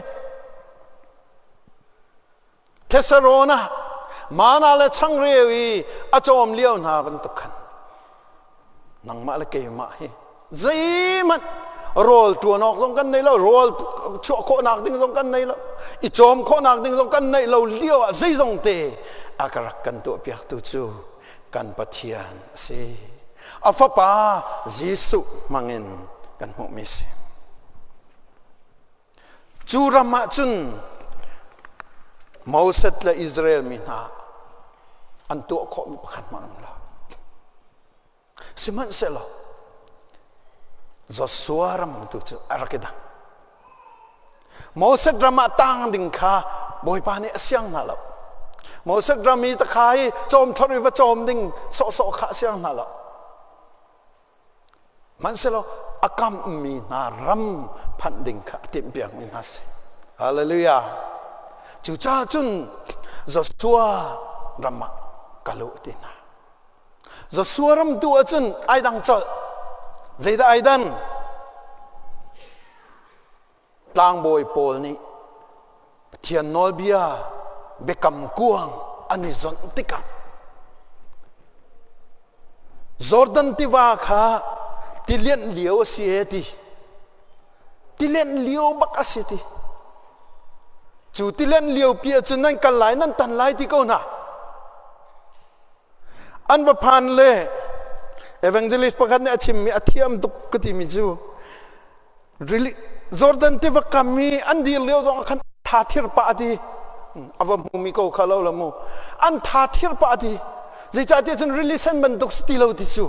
Thesarawn ah mana le changreu i a cawm lio hna bantuk khan nangmah le keimah hi zeihmanh rawl ṭuan awk zong kan nei lo, rawl chuah khawhnak ding zong kan nei lo, i cawm khawhnak ding zong kan neih lo lio ah zeizong te a ka rak kan tuahpiaktu cu kan Pathian a si. A fapa Jesuh hmangin kan hmuhmi si. Cu ram ah cun Moses le Israel mi hna an tuah khawhmi pakhat hmanh um lo. Sihmanhsehlaw Joshua ram tu cu a rak i dang. Moses ram ah tang ding kha Bawipa nih a siang hna lo. Moses ram i takha i cawm thor i va cawm ding sawhsawh kha a siang hna lo. Hmanhsehlaw a kamhmi hna ram phanh ding kha a timhpiakmi hna si. Hallelujah. Cucaah cun Joshua ram ah kal u ti hna. Joshua ram tu ahcun ai dang colh. Zeidah ai dan? Tlangbawi pawl nih Pathian nawlbia biakam kuang an i zonh tikah Jordan tiva kha tilianh lio a si e ti. Tilianh lio bak a si ti. Cu tilianh lio pi ahcun nan kal lai nan tan lai ti ko hna. An va phan le evangelist pakhat nih a chimmi a thiam tuk ka timi cu Jordan tiva kam i an dir lio zong ah khan tha thir pah ti a va hmumi ko kha lo la mu an tha thir pah ti zeicahtiah cun rili sen bantuk si ti lo ti cu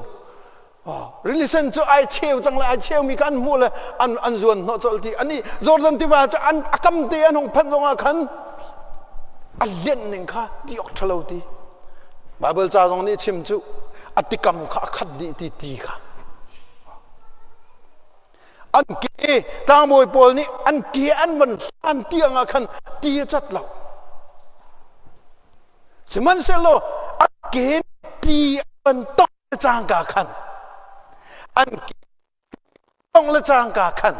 rili sen cu ai cheu cang le ai cheu mi kha an hmuh le an an zuan hnawh colh ti ani Jordan tiva cu an a kam te an hung phanh zong ah khan a lianh ning kha ti awk ṭhalo ti Bible ca zong nih chim cu a tikam kha a khat dih ti ti kha An ke tlangbawi pawl nih an ke an van hlan tiang ah khan ti a cat lo. Sihmanhsehlaw an ke ti an tong le cangka khan an ke tong le cangka khan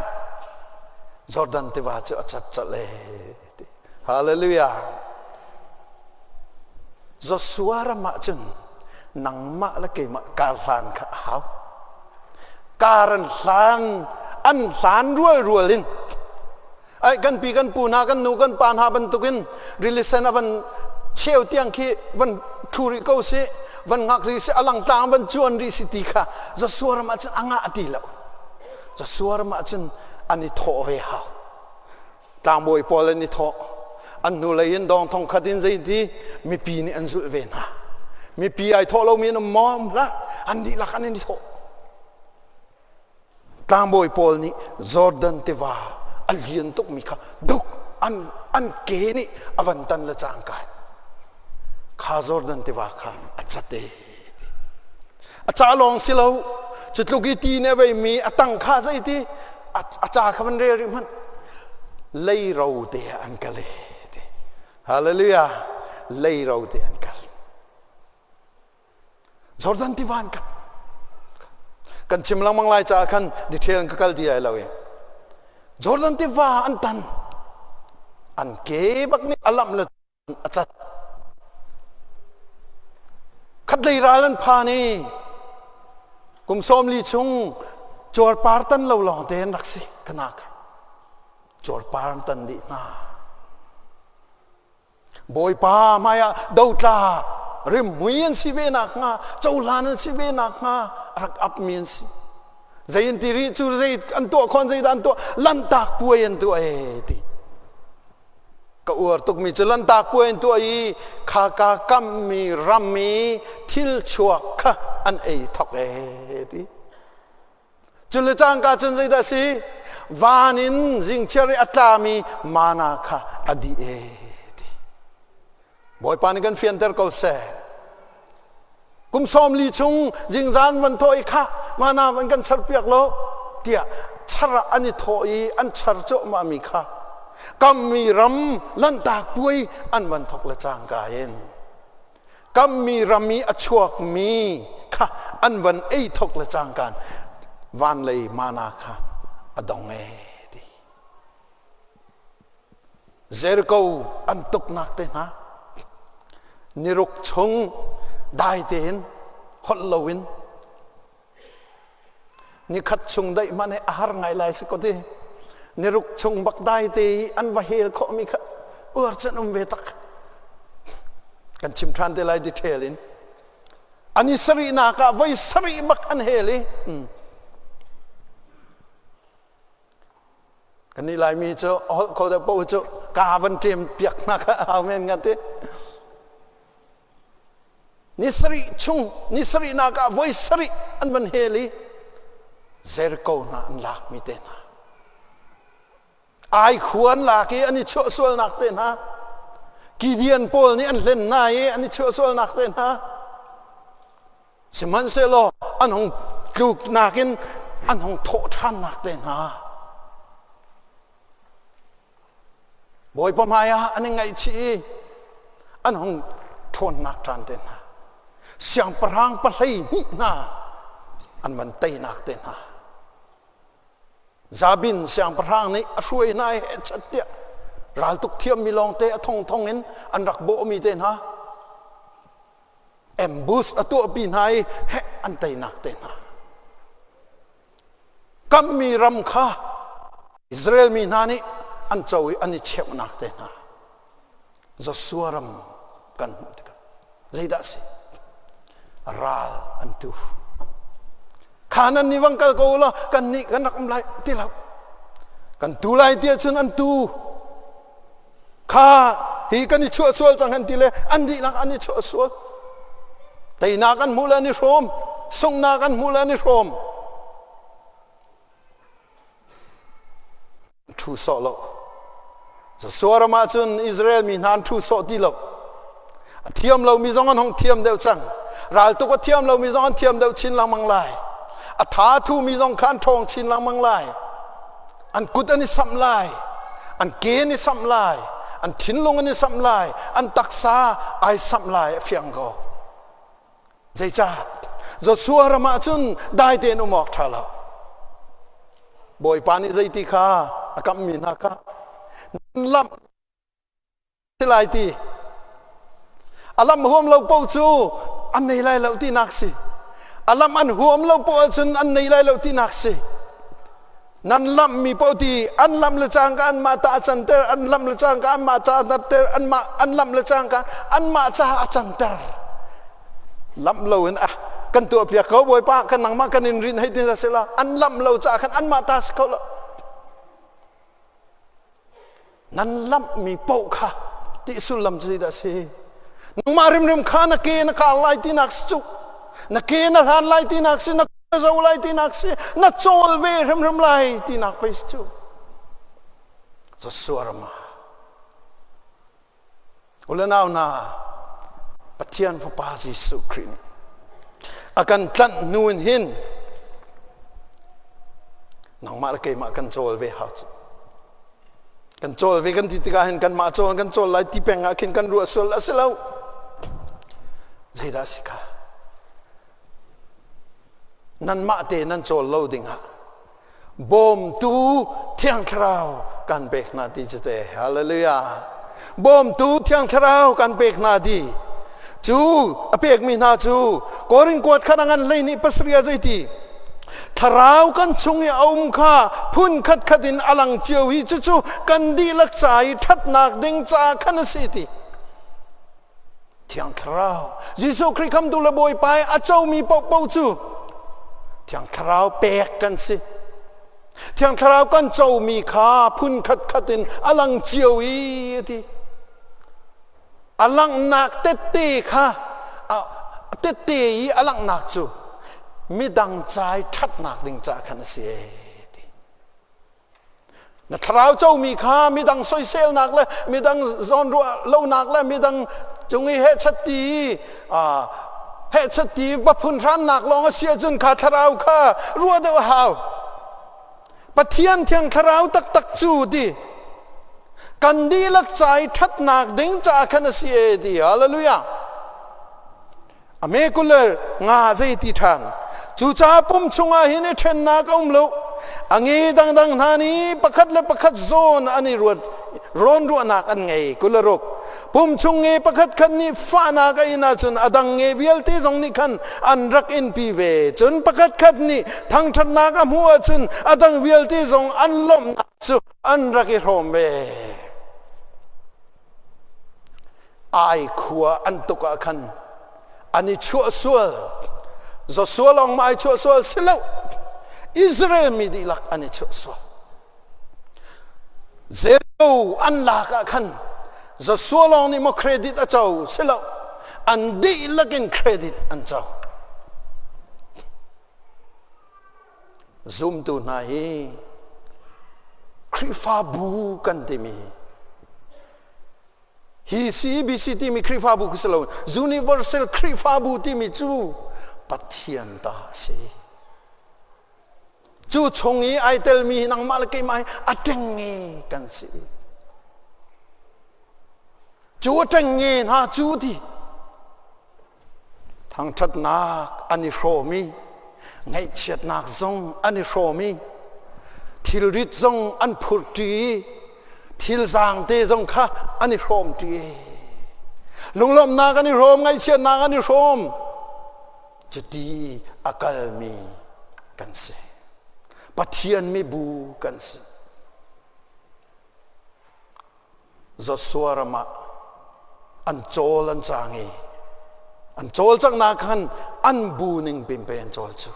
Jordan tiva cu a cat colh ee. Hallelujah. Joshua ram ah cun nangmah le keimah kar hlan kha a hau. Kar an hlan an hlan rual rual in ai kan pi kan pu hna kan nu kan pa hna bantukin rili sen a van cheu tiang khi van thu rih ko si van ngak ri si alang tlang van cuan rih si ti kha Joshua ram ah cun a ngah ti lo. Joshua ram ah cun an i thawh ve hau. Tlangbawi pawl an i thawh. An hnulei in dawng thong khat in zeiti mipi nih an zulh ve hna. Mipi ai thawh lomi an um maw? Um hlah. An dihlak an i thawh. Tlangbawi pawl nih Jordan tiva a lian tukmi kha duk an an ke nih a van tan le cangka kha Jordan tiva kha a cat e. A ca lawng si lo. Cu tluk i ti nih a veimi a tang kha zeiti a ca kha van rel rih hmanh. Leiro te ah an kal e ti. Hallelujah. Leiro te an kal. Jordan tiva an kal. Kan chim lengmang lai caah khan detail in ka kal ti lai lo i. Jordan tiva an tan. An ke bak nih a lamh le a cat. Khatlei ral an phan i kum 40 chung cuarpar tan lo lawng te an rak si kanak. Cuarpar an tan dih hna. Bawipa hmaiah dotla rimhmui an si ve nakhnga cohlan an si ve nakhnga a rak apmi an si. Zei an ti rih cu zei an tuah khon zei dah an tuah lanhtak puai an tuah ee ti. Ka uar tukmi cu lanhtak puai an tuah i khaka kammi ram i thil chuak kha an ei thok ee ti. Cun le cangka cun zeidah a si? Van in zingchiar i a tlami mana kha a dih ee ti. Bawipa nih kan fianter ko seh. Kum 40 chung zingzan van thawh i kha mana van kan charpiak lo tiah char ah an i thawh i an char cuahmahmi kha kammi ram lanhtak puai an van thawk le cangka in kammi ram i a chuakmi kha an van ei thawk le cangka van lei mana kha a dong ee ti. Jericho an tuknak te hna niruk chung dai tein holh loin nikhat chung daih hmanh hi a har ngai lai si ko ti niruk chung bak dai te i an va hel khawhmi kha uar cun um ve tak kan chim ṭhan te lai detail in ani sarihnak ah voi sarih bak an hel i Kannih Laimi cu a holh kho deuh paoh cu kaa van ṭem piak hna kha hau men nga ti. Ni sarih chung, ni sarihnak ah voi sarih an van hel i Jericho hna an lakmi te hna. Ai khua an lak i an i chuahsualnak te hna. Gideon pawl nih an hlen hna i an i chuahsualnak te hna. Sihmanhsehlaw an hung tluknak in an hung thawh ṭhannak te hna. Bawipa hmaiah an i ngaihchih i an hung ṭhawnnak ṭhan te hna. Siangpahrang 12 hna an van teinak te hna. Jabin siangpahrang nih a hruai hna i hechat tiah raltuk thiammi lawngte a thongthong in an rak bawhmi te hna. Ambush a tuahpi hna i heh an teinak te hna. Kammi ram kha Israel mi hna nih an co i an i cheuhnak te hna. Joshua ram kan hmuh tikah zeidah a si? Ral an tu. Kha nan nih vang kal ko law kan nih kan rak um lai ti lo. Kan tu lai ti ahcun an tu. Kha hi kan i chuah sual cang an ti le an dihlak an i chuah sual. Teinak an hmuh le an i hrawm, sunghnak an hmuh le an i hrawm. Thu sawh lo. Joshua ram ah cun Israel mi hna an thu sawh ti lo. A thiam lomi zong an hung thiam deuh cang. Raltuk a thiam lomi zong an thiam deuh chin lengmang lai. A tha thumi zong kha an ṭhawng chin lengmang lai. An kut an i samh lai. An ke an i samh lai. An thinlung an i samh lai. An taksa ai samh lai a fiang ko. Zeicah? Joshua ram ah cun dai tein um awk ṭha lo. Bawipa nih zeiti kha a kamhmi hna kha nan lamh si lai ti a lam huam lo paoh cu an nei lai lo tinak si a lam an huam lo paoh ahcun an nei lai lo tinak si nan lamhmi paoh ti an lamh le cangka anmah ta a canter an lamh le cangka anmah ca a darter anmah an lamh le cangka anmah ca a canter lamh lo in ah kan tuah piak ko bawipa kan nangmah kan in rin hei ti sila an lamh lo caah khan anmah ta si kho lo Nan lamhmi paoh kha ti sullam cu zeidah a si? Nangmah rimrim kha na ke na kar lai tinak si cu. Na ke na hlan lai tinak si, na zo lai tinak si, na cawl ve hrimhrim lai tinak pei si cu. Joshua ram ah U le nau hna, Pathian Fapa Jesuh Khrih nih a kan tlanh hnu in hin nangmah le keimah kan cawl ve hau cu. Kan cawl ve kan ti tikah hin kanmah cawl kan cawl lai ti peng ah khin kan ruah sual a si lo. Zeidah a si kha? Nanmah te nan cawl lo dingah bawmtu Thiang Thlarau kan pek hna ti cu te. Hallelujah. Bawmtu Thiang Thlarau kan pek hna ti. Cu a pekmi hna cu Korin kuat khat a ngan hlei nih pasarih ah zeiti? Thlarau kan chung i a um kha phun khat khat in a lang cio hi cucu kan dihlak ca i ṭhatnak ding ca khan a si ti. Thiang Thlarau Jesuh Khrih khamtu le Bawipa i a comi paohpaoh cu Thiang Thlarau pek kan si. Thiang Thlarau kan comi kha phun khat khat in a lang cio i a ti. A langhnak tette kha tette i a langhnak cu midang ca i ṭhatnak ding caah khan a si ti. Na thlarau comi kha midang soiselnak le midang zawnruah lonak le midang cung i hehchat ti hehchat ti va phun hrannak lawng a si ahcun kha thlarau kha ruah deuh a hau. Pathian thiang thlarau taktak cu ti kan dihlak ca i ṭhatnak ding caah khan a si e ti. Hallelujah. A me kuler nga zei ti ṭhan. Cucaah pum chungah hin i ṭhennak a um lo. A nge dangdang hna nih pakhat le pakhat zawn an i ruat rawn ruahnak an ngei. Kuleruk. Pum chung nge pakhat khat nih fahnak a in ahcun a dang nge vialte zong nih khan an rak inpi ve. Cun pakhat khat nih thangṭhatnak a hmuh ahcun a dang vialte zong an lawmhnak cu an rak i hrawm ve. Ai khua an tuk ah khan an i chuah sual. Joshua lawng ma ai chuah sual si lo. Israel mi dihlak an i chuah sual. Jericho an lak ah khan Joshua lawng nih maw credit a co si lo. An dihlak in credit an co. Zumtu hna hi Khrihfabu kan timi hi CBC timi Khrihfabu khi si lo Universal Khrihfabu timi cu Pathian ta a si. Cu chung i ai telmi hi nangmah le keimah hi a ṭengnge kan si. Cu a ṭengnge hna cu ti Thangṭhatnak an i hrawm i ngaihchiatnak zong an i hrawm i thilrit zong an phurṭi i thil zaangte zong kha an i hrawmṭi. Lunglawmhnak an i hrawm, ngaihchiatnak an i hrawm. Cuti a kalmi kan si. Pathian mibu kan si. Joshua ram ah an cawl an cang i an cawlcanghnak khan an bu ning pimpe an cawl cu.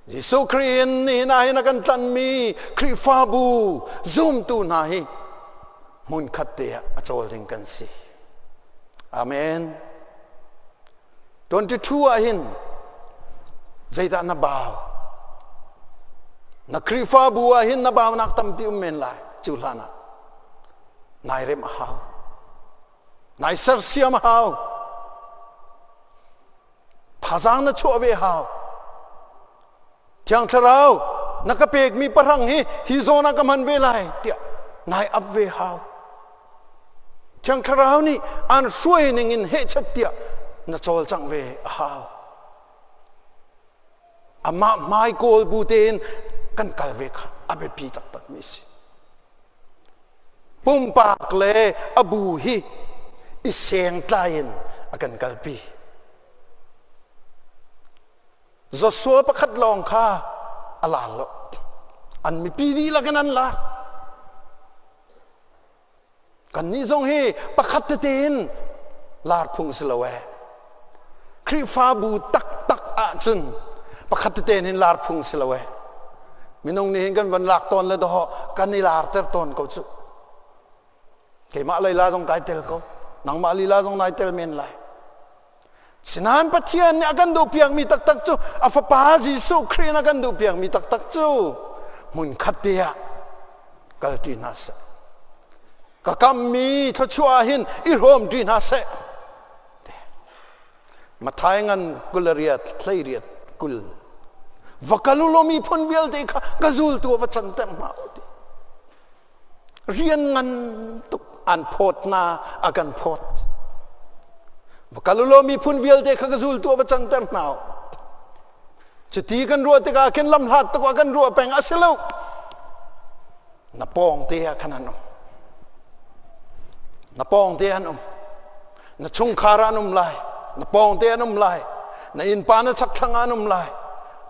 Jesuh Khrih in nihin ah hin a kan tlanhmi Khrihfabu zumtu hna hi hmunkhat te ah a cawl ding kan si. Amen. 22 ah hin zeidah na bau? Na Khrihfabu ah hin na baunak tampi um men lai cu hlan ah nai remh a hau. Nai sersiam a hau. Thazaang na chuah ve hau. Thiang Thlarau na ka pekmi pahrang hi hi zawn ah ka hman ve lai tiah nai ap ve hau. Thiang Thlarau nih aan hruai ning in hehchat tiah na cawlcangh ve a hau. Amah hmai kawl bu tein kan kal ve kha a biapi taktak mi si. Pumpak le a bu hi i sengtlai in a kan kalpi. Joshua pakhat lawng kha a lar lo. An mipi dihlak in an lar. Kannih zong hi pakhat tete in lar phung si lo ee. Khrihfabu taktak ahcun pakhat tete in lar phung si lo ee. Minung nih hin kan van lak tawn le dawh kan i larter tawn ko cu. Keimah lila zong kai tel ko. Nangmah lila zong nai tel men lai. Sinain Pathian nih a kan duhpiakmi taktak cu a Fapa Jesuh Khrih in a kan duhpiakmi taktak cu hmunkhat te ah kalṭi hna seh. Ka kammi thluachuah ah hin i hrawmṭi hna seh. Matthai ngan 20 hleiriat 20 va kal u law miphun vialte kha ka zultu va canter hna u ti. Rian ngan tuk an phawt hna a kan phawt. Va kal u law miphun vialte kha ka zultu ah va canter hna u. Cuti kan ruah tikah khin lamhlat tuk ah kan ruah peng a si lo. Na pawng te ah khan an um. Na pawng te an um. Na chungkhar an um lai. Na pawng te an um lai. Na innpa na chakthlang an um lai.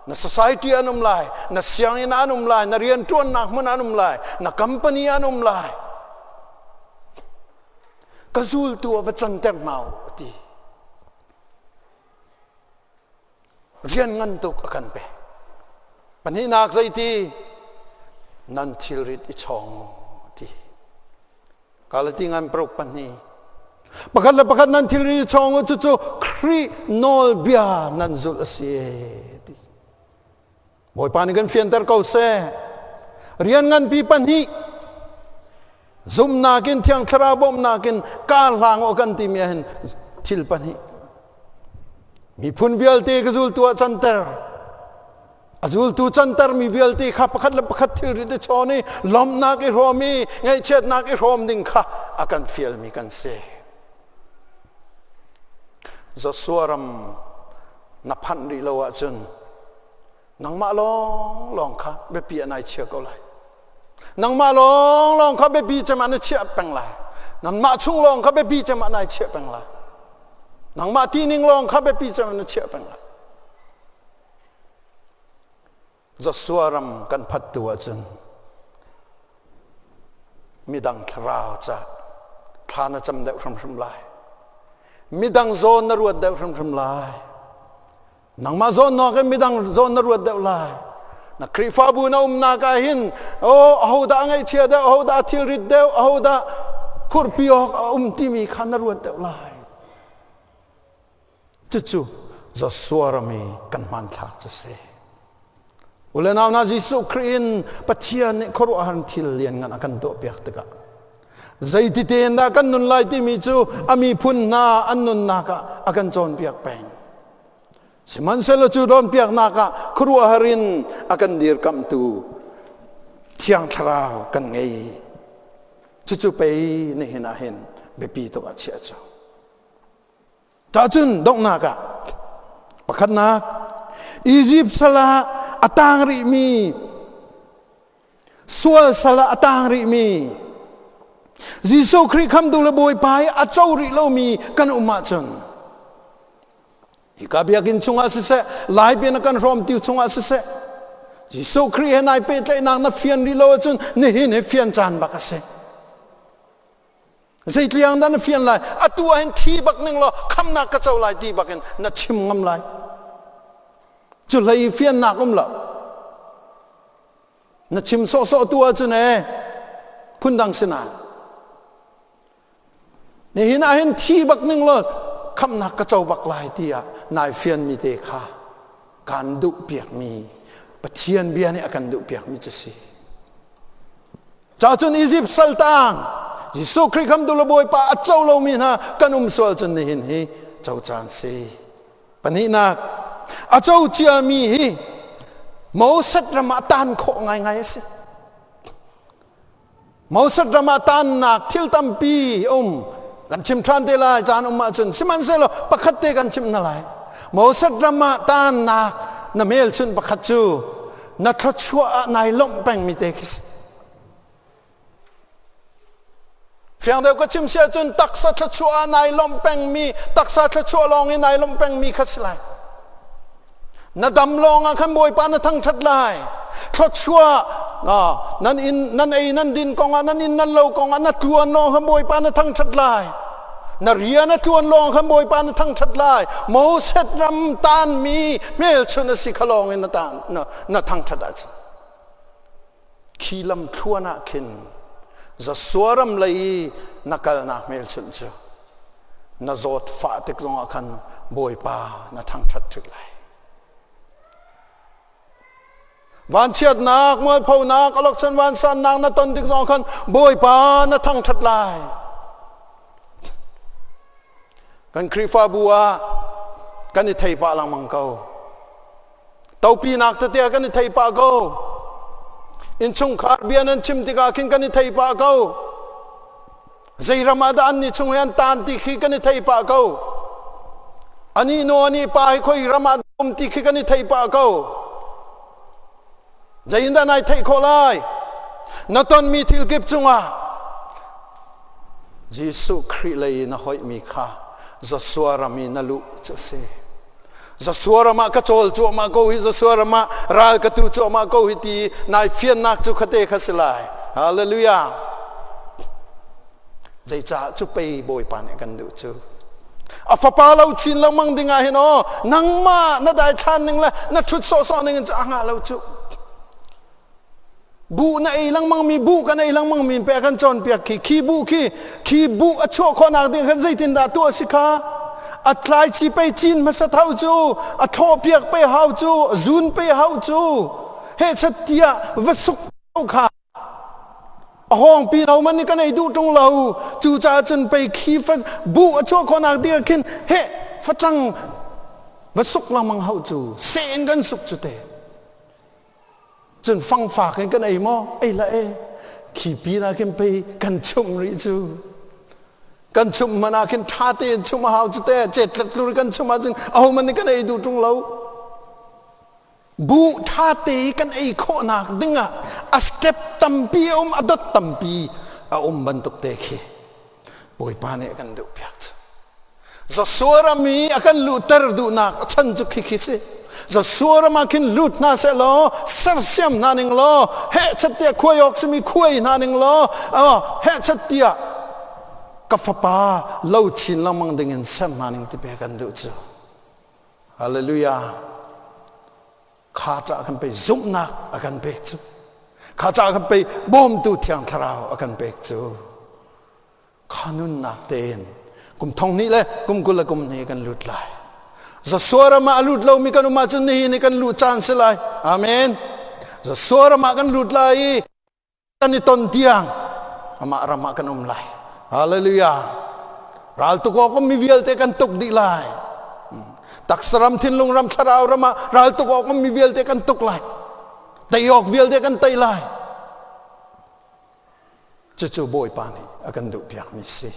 Na society an um lai. Na sianginn an um lai. Na rianṭuannak hmun an um lai. Na company an um lai. Ka zultu a va canter hna u ti. Rian ngan tuk a kan pek. Pahnihnak zeiti nan thilrit i chawng u ti. Galati ngan paruk pahnih. Pakhat le pakhat nan thilrit i chawng u cucu Khrih nawlbia nan zulh a si ti. Bawipa nih kan fianter ko seh. Rian nganpi pahnih zumhnak in Thiang Thlarau bawmhnak in kaa hlang aw kan timi ah hin thil pahnih miphun vialte ka zultu ah canter a zultu canter mi vialte kha pakhat le pakhat thilrit i chawn i lawmhnak i hrawm i ngaihchiatnak i hrawm ding kha a kan fialmi kan si. Joshua ram na phanh rih lo ahcun nangmah lawnglawng kha biapi ah nai chia ko lai. Nangmah lawnglawng kha biapi cem ah na chiah peng lai. Nangmah chung lawng kha biapi cem ah nai chiah peng lai. Nangmah tining lawng kha biapi cem ah na chiah peng lai. Joshua ram kan phat tu ahcun midang thlarau ca thla na cam deuh hrimhrim lai. Midang zawn na ruat deuh hrimhrim lai. Nangmah zawn nawk in midang zawn na ruat deuh lai. Na Khrihfabu na umnak ah hin oh ahodah a ngaihchia deuh, ahodah a thilrit deuh, ahodah phurhpi awk a um timi kha na ruat deuh lai. Cucu Joshua ram i kan hmanthlak cu si. Ule nau hna Jesuh Khrih in Pathian nih khuaruahhar thil lianngan a kan tuahpiak tikah zeiti tein dah kan nun lai timi cu a miphun hna an nunnak ah a kan cawnpiak peng. Sihmanhsehlaw cu cawnpiaknak ah khuaruahhar in a kan dirkamhtu Thiang Thlarau kan ngei. Cucu pei nihin ah hin biapi tuk ah chiah cu. Tahcun donghnak ah pakhatnak Egypt sal ah a tang rihmi sual sal ah a tang rihmi Jesuh Khrih khamtu le Bawipa i a co rih lomi kan um ahcun hika biakinn chungah siseh lai bian a kan hrawmtu chungah siseh Jesuh Khrih he nai pehtlaihnak na fian rih lo ahcun nihin hi fian caan bak a si. Zeitliang dah na fian lai? Atu ah hin thi bak ning law khamnak ka co lai ti bak in na chim ngam lai. Cu hlei fiannak um lo. Na chim sawhsawh tu ahcun ee phundang si nain. Nihin ah hin thi bak ning law khamnak ka co bak lai tiah nai fianmi te kha kan duh piakmi Pathian bia nih a kan duh piakmi cu si. Cacun Egypt saltang Jesuh Khrih khamtu le Bawipa a co lomi hna kan um sual cun nihin hi co caan si. Pahnihnak, a co ciami hi Moses ram ah tan khawh ngaingai a si. Moses ram ah tannak thil tampi um kan chim ṭhan te lai caan um ahcun sihmanhsehlaw pakhat te kan chim hna lai. Moses ram ah tannak na hmelchunh pakhat cu na thluachuah ah nai lawmh pengmi te khi si. Fiang deuh ka chim si ahcun taksa thluachuah ah nai lawmh pengmi, taksa thluachuah lawng i nai lawmh pengmi kha si lai. Na dam lawng ah khan Bawipa na thangṭhat lai. Thluachuah nan inn nan ei nan din kong ah nan inn nan lo kong ah na tluan lawng khan Bawipa na thangṭhat lai. Na rian a ṭuan lawng khan Bawipa na thangṭhat lai. Moses ram taanmi hmelchunh a si kha lawng in na, taan, na, na thangṭhat ahcun. Khi lam thluan ah khin Joshua ram lei i na kalnak hmelchunh cu na zawt fah tik zongah khan Bawipa na thangṭhat ṭhik lai. Vanchiatnak, mualphonak, alokchan vansannak na ton tik zong khan Bawipa na thangṭhat lai. Kan Khrihfabu ah kan i thei pah lengmang ko. Topinak tete ah kan i thei pah ko. Innchungkhar bia nan chim tikah khin kan i thei pah ko. Zei ram ah dah an nih chung hi an taan ti khi kan i thei pah ko. Ani nu ani pa hi khoi ram ah um ti khi kan i thei pah ko. Zei in dah nai theih khawh lai? Na tonmi thil kip cungah Jesuh Khrih lei na hoihmi kha Joshua ram i na luh cu a si. Joshua ram ah ka cawl cuahmah ko hi, Joshua ram ah ral ka tu cuahmah ko hi ti nai fiannak cu khate kha si lai. Hallelujah. Zeicah cu pei Bawipa nih kan duh cu. A fapa lo chin lengmang ding ah hin aw nangmah na daithlan ning le na ṭhut sawhsawh ning in cu a ngah lo cu. Bu na ei lengmang mi bu kan ei lengmang mi pe kan cawnpiak khi khi bu khi khi bu a chuah khawhnak ding khan zeitindah tuah si kha a tlai chi pei cin hmasa thau cu a thlawh piak pe hau cu zun pe hau cu he chat tiah va suk kha a hawng pi no man kan ei duh tung lo cu caah cun pei khi fa bu a chuah khawhnak ding khin he facang va suk lengmang hau cu se in kan suk cu te. Cun fangfak in kan ei maw? Ei la e. Khi pin ah khin pei kan chumh rih cu. Kan chumh hmanh ah khin ṭha tein chumh a hau cu te. Cetlat tlur kan chumh ahcun ahohmanh nih kan ei duh ṭung lo. Bu ṭha te i kan ei khawhnak dingah a step tampi a um, a dot tampi a um bantuk te khi Bawipa nih a kan duh piak cu. Joshua ram i a kan luhter duhnak a chan cu khikhi si. Joshua ram ah khin lut hna seh law sersiam hna ning law hehchat tiah khuai awk simi khuai hna ning law hehchat tiah ka fapa lo chin lengmang ding in ser hna ning ti pe kan duh cu. Hallelujah. Kha ca kan pe zumhnak a kan pek cu. Kha ca kan pe bawmtu thiang thlarau a kan pek cu. Kha nunnak tein kum thong hnih le kum 20 le kum hnih kan lut lai. Joshua ram ah a lut lomi kan um ahcun nihin i kan luh caan si lai. Amen. Joshua ram ah kan lut lai i kan i ton tiang amah ram ah kan um lai. Hallelujah. Ral tuk awk mi vialte kan tuk dih lai. Taksa ram, thinlung ram, thlarau ram ah ral tuk awk mi vialte kan tuk lai. Tei awk vialte kan tei lai. Cucu Bawipa nih a kan duhpiakmi si.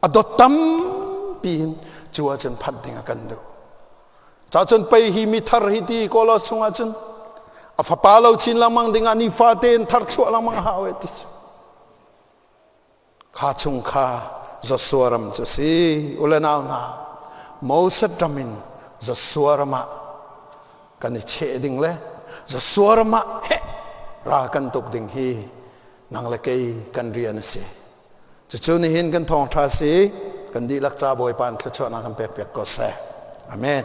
A dawt tampi in cu ahcun phanh ding a kan duh. Cacun pei hi mi thar hi ti Kolos chungah cun a fapa lo chin lengmang dingah nifate in thar chuah lengmang a hau e ti cu. Kha chung kha Joshua ram cu si ule nau hna Moses ram in Joshua ram ah kan i cheh ding le Joshua ram ah heh ral kan tuk ding hi nang le kei kan rian a si. Cucu nihin kan thawngṭha si kan dihlak ca Bawipa in thluachuahnak kan pek piak ko seh. Amen.